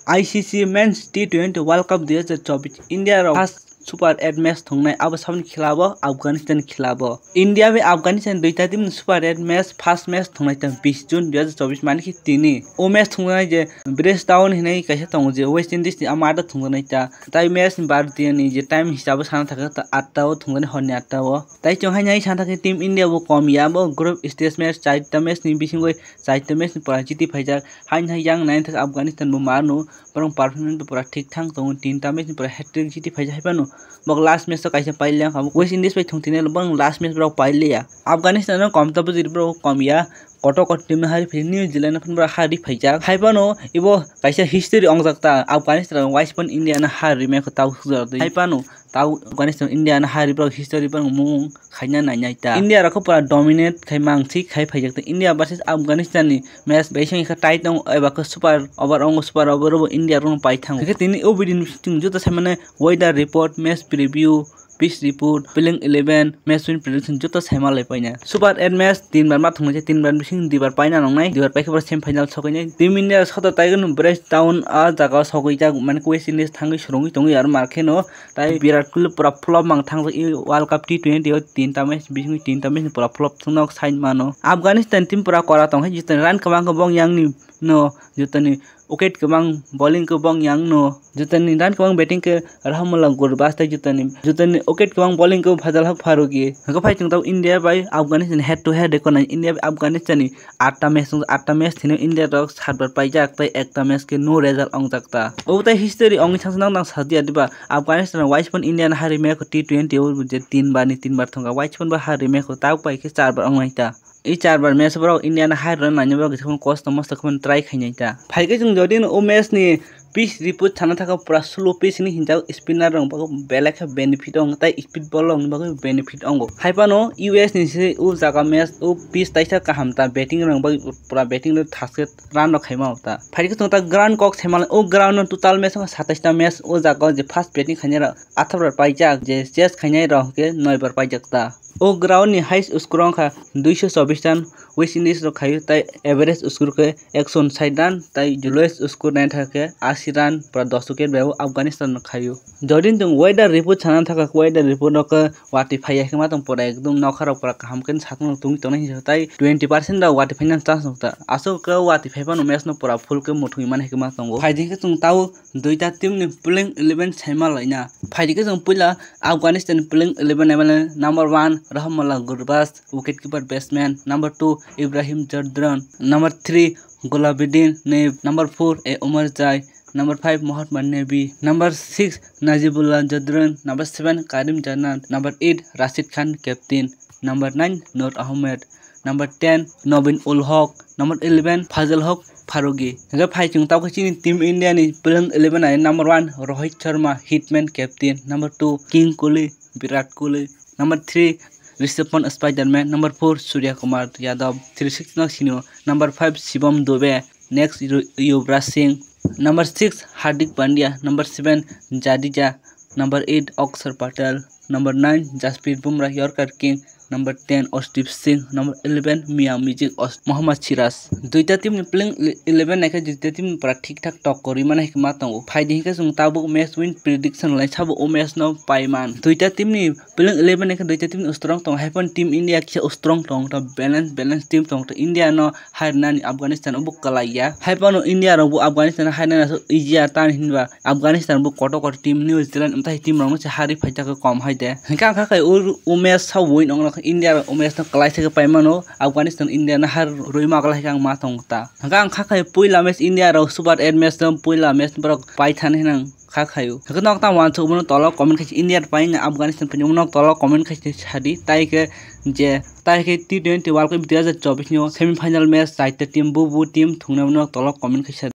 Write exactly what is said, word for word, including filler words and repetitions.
I C C Men's T twenty World Cup dui hazar chobbish India rok first Super eight match thungnai, abo saboni khilabo Afghanistan khilabo. India bai Afghanistan duita team ni Super eight match, first match thungnai ta bis June dui hazar chobbish mani khe tini. O match thungnai je Bridgetown hinwi kaisa tongo je West Indies ni ama ada thungnai ta. Tai match ni bar dia ni je time hisabo sana thaka ta atta o thungnai horni atta o. Tai chwng hai nai sana thaka Team India bo kom ya, bo group stage match chaita match ni bisingwi chaita match ni pora jiti phaijak. Haini hai yang nai thaka Afghanistan bo mano, borok performance bo pura thik thang tongo, tinta match ni pura hat-trick jiti phaijak hai phano. Bok last match o kaisa pai liya kha, West Indies bai thung tini borok last match borok pai liya. Afghanistan no kom ta bujiri borok kom ya, kotor kotor team no hari phai New Zealand no phano borok hari phaijak. Hai phano ibo kaisa history ongjak ta, Afghanistan wise phano India no hari mai kho tau sujak twi. Hai phano tau Afghanistan India no hari borok history borok mung khaina nainai ta. India rok pura dominate khai mang thik khai phaijak ta. India versus Afghanistan ni match bai seng kha tight ong eba khe super over ong, super over bo India rok pai thango. Khe tini o video ni bising joto sai mane weather report, match preview, pitch report, playing eleven, match win prediction joto sai ma lai paina. Super eight match tin bar ma thungnai, tin bar bising dui bar paina nongnai, dui bar paikhe bo semi final sokoi nai. Team India soto tai gano Bridgetown a jaga sokoi jak mane West Indies thangwi surungwi tongwi aro mar kheno. Tai Virat Kohli pura flop mang thang i World Cup T twenty o tinta match bising tinta match pura flop thung nok side mano. Afghanistan team pura kora tong hai jitani run kwbang kwbang yang ni no jitani wicket kwbang bowling kwbang yang no jitani run kwbang batting khe Rahmanullah Gurbaz tai jitani jitani wicket kwbang bowling khe Fazal Haq Faruqi. Hwnkhe phai chwng tao India bai Afghanistan head to head record nai India bai Afghanistan ni atta match wng atta match thwino India rok sat bar paijak tai ekta match khe no result ongjak ta. Obo tai history ongwi thangsa nang nang sadia diba Afghanistan wise phone India ni hari match T twenty o je tin bar ni tin bar thongkha wise phone ba hari match tabuk pai khe char bar ongnai ta. I char bar match borok India ni hai rwna naina bagwi tei kosto mosto khe try khainai ta. Phaikhe chwng jodi no o match ni pitch report sana thaka pura slow pitch hinwi hinjak spinner rok bagwi belai khe benefit ong tai speed ball rok bagwi benefit ongo. Hai phano U S ni se o jaga match o pitch taisa kaham ta batting rok bagwi pura batting rok thaske run rok khaima ta. Phaikhe chwng ta ground kok saimanlai o ground no total match wngkha satais ta match o jaga o je first batting khainai rok athar bar paijak je chase khainai rok hwnkhe noi bar paijak ta. O ground ni highest score wngkha duiso chobbish run, West Indies rok khaio tai average score khe ekso sait run tai lowest score naitha khe ashi run pura dos wicket bai o Afghanistan rok khaio. Jodi chwng weather report sana thaka weather report rok khe watwi phaiya khe ma tong pura ekdum nokha rok pura kaham khe satung tungwi tongnai hinwi tai twenty percent rok watwi phaina chance nukta aswk khe watwi phai phano match no pura full khe muthungwi man hai khe ma tongo. Phaidi khe chwng tao duita team ni playing eleven saima laina. Phaidi khe chwng puila Afghanistan playing eleven naimani number one Rahmanullah Gurbaz, wicket keeper batsman, number two Ibrahim Jadran, number three Gulabudin Nabi, number four A Umar Jai, number five Mohammad Nabi, number six Najibullah Jadran, number seven Karim Janat, number eight Rashid Khan captain, number nine Nur Ahmed, number ten Nobin ul Haq, number eleven Fazal Haq Faruqi. Hingke phai chwng tao khe chini team India ni playing eleven ai number one Rohit Sharma hitman captain, number two King Kohli Virat Kohli, number three Rishabh Pant Spiderman, number four Surya Kumar Yadav three six no sini o, number five Shivam Dube, next Yu- Yuvraj Singh, number six Hardik Pandya, number seven Jadeja, number eight Akshar Patel, number nine Jasprit Bumrah Yorker King, number ten Arshdeep Singh, number eleven Mia Music Os- Mohammad Siraj. Duita team ni playing eleven naikhe duita team ni pura thik thak tok kwrwi mano hikhe ma tongo. Phaidi hikhe chwng tabuk match win prediction lai sabo o match no paiman. Duita team ni playing eleven naikhe duita team ni strong tongo. Haiphano team India kisa strong tongo ta balance balance team tongo ta India no hairnani Afghanistan obo kwlai ya. Haiphano India rok bo Afghanistan hairnani aswk easy ya tani hinba Afghanistan bo kotor kotor team New Zealand amtwi team rokno se harwi phaijak kom hai de. Hingke ang kha khai o, o match sa win ong nokha India rok o match no kwlai se paimano Afghanistan India no har rwi ma kwlai khe ang ma tong ta. Hingke ang kha khai puila match India rok super eight match no puila match borok pai thani hinang kha khaio. Hingke nok ta wansuk bono tolo comment khai India pai na Afghanistan pai nok tolo comment khai sadi tai khe je tai khe T twenty World Cup dui hazar chobbish ni semi final match chaita team bu bu team thungna bono tolo comment khai sadi.